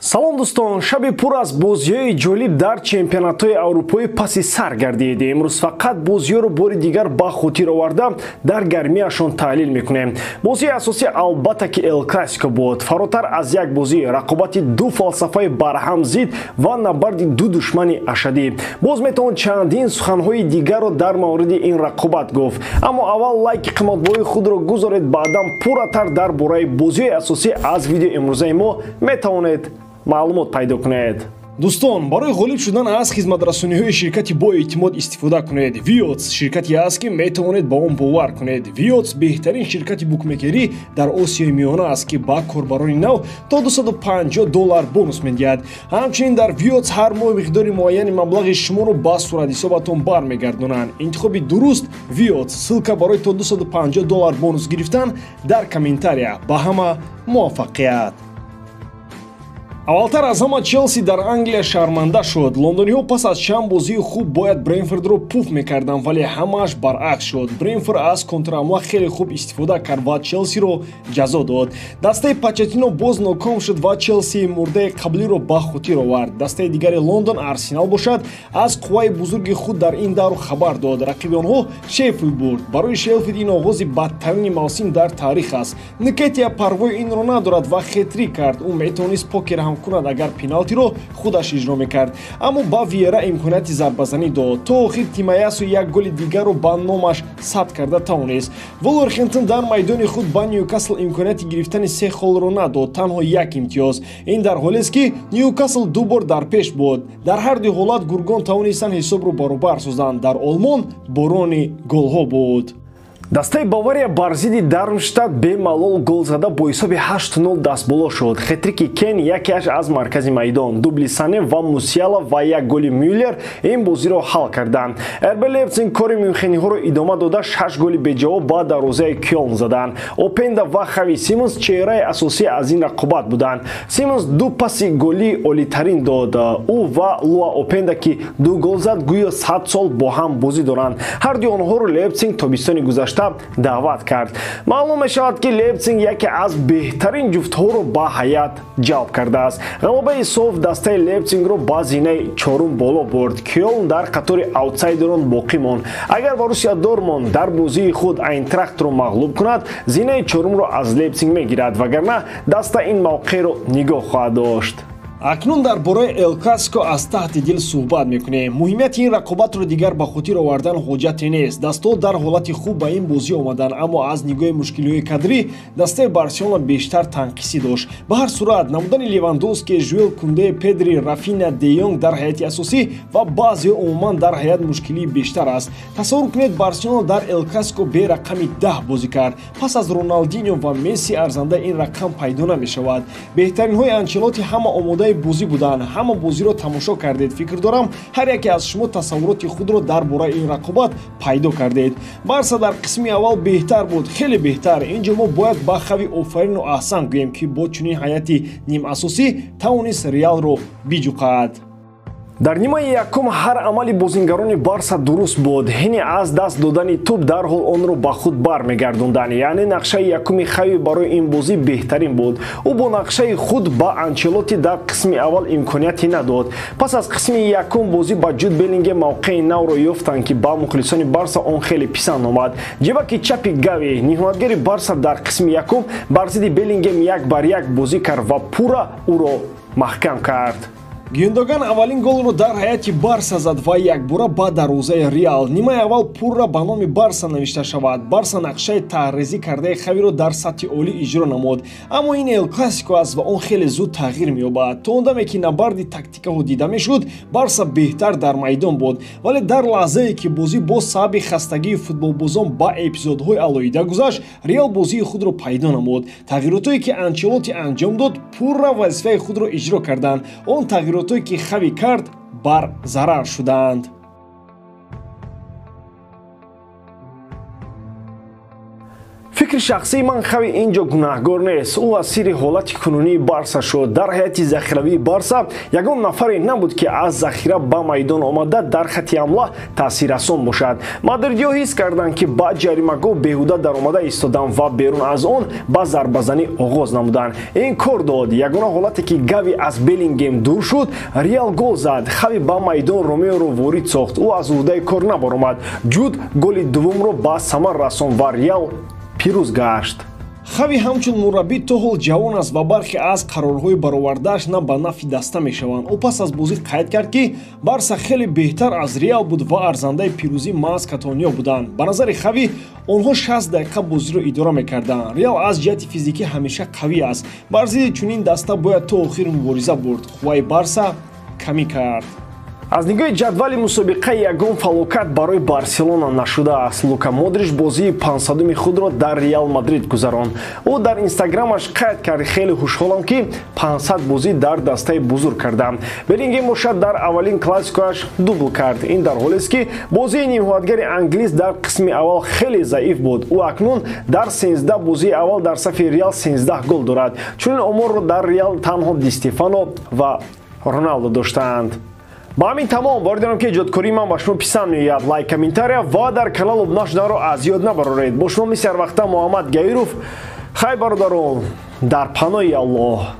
Салом дӯстон, шаби пур аз бозиҳои ҷолиб дар чемпионатҳои аврупоӣ паси сар гардид. Имрӯз фақат бозиҳоро бори дигар ба хотир оварда дар гармиашон таҳлил мекунем. Бозии асосӣ албатта ки Эл Классико буд. Фаротар аз як бозӣ, рақобати ду фалсафаи барҳам зид ва набарди ду душмани ашадӣ. Боз метавон чандин суханҳои дигарро дар мавриди ин рақобат гуфт. Аммо аввал лайки қиматбоҳои худро гузоред, баъдан пурратар дар бораи бозиҳои асосӣ аз видеои имрӯзаи мо метавонед маълумот пайдо кунед. Дӯстон, барои ғолиб шудан аз хизматрасониҳои ширкати боэътимод истифода кунед. Виотс ширкате аст, ки метавонед ба он бовар кунед. Виотс беҳтарин ширкати букмекерӣ дар Осиёи Миёна аст, ки ба корбарони нав то $250 бонус медиҳад. Ҳамчунин дар Виотс ҳар моҳ миқдори муайяни маблағи шуморо ба суратҳисобатон бармегардонанд. Интихоби дуруст Виотс. Ссылка барои то $250 бонус гирифтан дар комментария. Ба ҳама муваффақият! Аввалтар аз ҳама Челси дар Англия шарманда шуд. Лондониҳо пас аз чанд бозии хуб бояд Бренфордро пуф мекарданд, вале ҳамааш баръакс шуд. Бренфорд аз контрҳамла хеле хуб истифода кард ва Челсиро ҷазо дод. Дастаи Почеттино боз ноком шуд ва Челсии мурдаи қаблиро ба хотир овард. Дастаи дигари Лондон Арсенал бошад, аз қувваи бузурги худ дар ин давр хабар дод. Рақиби онҳо Шеффилд бурд. Барои Шеффилд ин оғози бадтарини мавсим дар таърих аст. Нкетия парвои инро надорад ва хетрик кард. Ӯ метавонист покер ҳам кунад, агар пеналтиро худаш иҷро мекард, аммо ба Виера имконияти зарбазанӣ дод. То охир Тимаясу як голи дигарро ба номаш сабт карда тавонист. Вулверхэмптон дар майдони худ ба Ньюкасл имконияти гирифтани се холро надод, танҳо як имтиёз. Ин дар ҳолест, ки Ньюкасл ду бор дар пеш буд. Дар ҳар ду ҳолат гургон тавонистанд ҳисобро баробар созанд. Дар Олмон борони голҳо буд. Дастаи Бавария бар зидди Дармштадт бемалол гол зада бо ҳисоби 8-0 дастболо шуд. Хетрики Кен якеаш аз маркази майдон, дубли Сане ва Мусиала ва як голи Мюллер ин бозиро ҳал карданд. РБ Лейпциг кори мюнхениҳоро идома дода 6 голи беҷавоб ба дарвозаи Кёлн заданд. Опенда ва Хави Симонс чеҳраи асосӣ аз ин рақобат буданд. Симонс ду паси голии олитарин дод. Ӯ ва Луа Опенда, ки ду гол зад, гӯё 100 сол бо ҳам бозӣ доранд. Ҳарду онҳоро Лейпциг тобистони гузашта даъват кард. Маълум мешавад, ки Лейпциг яке аз беҳтарин ҷуфтҳоро ба ҳайат ҷалб кардааст. Ғалабаи соф дастаи Лейпцигро ба зинаи чорум боло бурд. Кёлн дар қатори аутсайдерон боқӣ монд. Агар Боруссия Дортмунд дар бозии худ Айнтрахтро мағлуб кунад, зинаи чорумро аз Лейпциг мегирад, вагарна даста ин мавқеъро нигоҳ хоҳад дошт. Акнун дар бораи Эл Классико аз таҳти дил суҳбат мекунем. Муҳимияти ин рақобатро дигар ба хотир овардан ҳоҷате нест. Дастаҳо дар ҳолати хуб ба ин бозӣ омаданд, аммо аз нигоҳи мушкилиҳои кадрӣ дастаи Барселона бештар танқисӣ дошт. Ба ҳар сурат, намудани Левандовски, Жюл Кунде, Педри, Рафина, Де Йонг дар ҳайати асосӣ ва баъзеҳо умуман дар ҳайат мушкилии бештар аст. Тасаввур кунед, Барселона дар Эл Классико бе рақами 10 бозӣ кард. Пас аз Роналдиньо ва Месси арзандаи ин рақам пайдо намешавад. Беҳтаринҳои Анчелотти ҳама омодаи бозӣ буданд. Ҳама бозиро тамошо кардед. Фикр дорам, ҳар яке аз шумо тасаввуроти худро дар бораи ин рақобат пайдо кардед. Барса дар қисми аввал беҳтар буд, хеле беҳтар. Инҷо мо бояд ба Хави офарину аҳсан гӯем, ки бо чунин ҳайати нимасосӣ тавонист Реалро биҷуқад. Дар нимаи якум ҳар амали бозингарони Барса дуруст буд. Ҳини аз даст додани тӯб дарҳол онро ба худ бармегардонданд. Яъне нақшаи якуми Хави барои ин бозӣ беҳтарин буд. Ӯ бо нақшаи худ ба Анчелотти дар қисми аввал имконияте надод. Пас аз қисми якум бозӣ ба Ҷуд Беллингем мавқеи навро ёфтанд, ки ба мухлисони Барса он хеле писанд омад. Ҷебаки чапи Гави, ниҳоятгари Барса дар қисми якум бар зидди Беллингем як бар як бозӣ кард ва пурра ӯро маҳкам кард. Гюндоган аввалин голро дар ҳайати Барса зад ва якбора ба дарвозаи Реал. Нимаи аввал пурра ба номи Барса навишта шавад. Барса нақшаи таҳрезӣ кардаи Хавиро дар сатҳи олӣ иҷро намуд. Аммо ин Эл Классико аст ва он хеле зуд тағйир меёбад. То он даме ки набарди тактикаҳо дида мешуд, Барса беҳтар дар майдон буд. Вале дар лаҳзае ки бозӣ бо сабаби хастагии футболбозон ба эпизодҳои алоҳида гузашт, Реал бозии худро пайдо намуд. Тағйиротое ки Анчелотти анҷом дод, пурра вазифаи худро иҷро карданд. Он тағйиротое ки Хави кард, бар зарар шуданд. Фикри Фикри шахсии ман, Хави ин ҷо гунаҳгор нест. Ӯ асири ҳолати кунунии Барса шуд. Дар ҳайати захиравии Барса ягон нафаре набуд, ки аз захира ба майдон омада дар хати ҳамла таъсиррасон бошад. Мадридиҳо ҳис карданд, ки ба ҷаримагоҳ беҳуда даромада истоданд ва берун аз он ба зарбазанӣ оғоз намуданд. Ин кор дод. Ягона ҳолате ки Гави аз Беллингем дур шуд, Реал гол зад. Хави ба майдон Ромеоро ворид сохт. Ӯ аз уҳдаи кор набаромад. Ҷуд голи дуввумро ба самар расон ва Реал пирӯз гашт. Хави ҳамчун мураббӣ то ҳол ҷавон аст ва бархе аз қарорҳои баровардааш на ба нафъи даста мешаванд. Ӯ пас аз бозӣ қайд кард, ки Барса хеле беҳтар аз Реал буд ва арзандаи пирӯзӣ маҳз каталониё буданд. Ба назари Хави, онҳо 60 дақиқа бозиро идора мекарданд. Реал аз ҷиҳати физикӣ ҳамеша қавӣ аст. Бар зидди чунин даста бояд то охир мубориза бурд. Қувваи Барса камӣ кард. Аз нигоҳи ҷадвали мусобиқа ягон фалокат барои Барселона нашудааст. Лука Модрич бозии 500-уми худро дар Реал Мадрид гузаронд. Ӯ дар инстаграмаш қайд кард: хеле хушҳолам, ки 500 бозӣ дар дастаи бузург кардам. Беллингем бошад, дар аввалин классикоаш дубл кард. Ин дар ҳолест, ки бозии нимҳоятгари англис дар қисми аввал хеле заиф буд. Ӯ акнун дар 13 бозии аввал дар сафи Реал 13 гол дорад. Чунин оморро дар Реал танҳо Ди Стефано ва Роналдо доштаанд. Ба ҳамин тамом. Бовар дорам, ки эҷодкории ман ба шумо писанд меояд. Лайк, комментария ва дар канал обуна шуданро аз ёд набароред. Бо шумо мисли ҳарвақта Муҳаммад Гаиров. Хайр, бародарон, дар паноҳи Аллоҳ.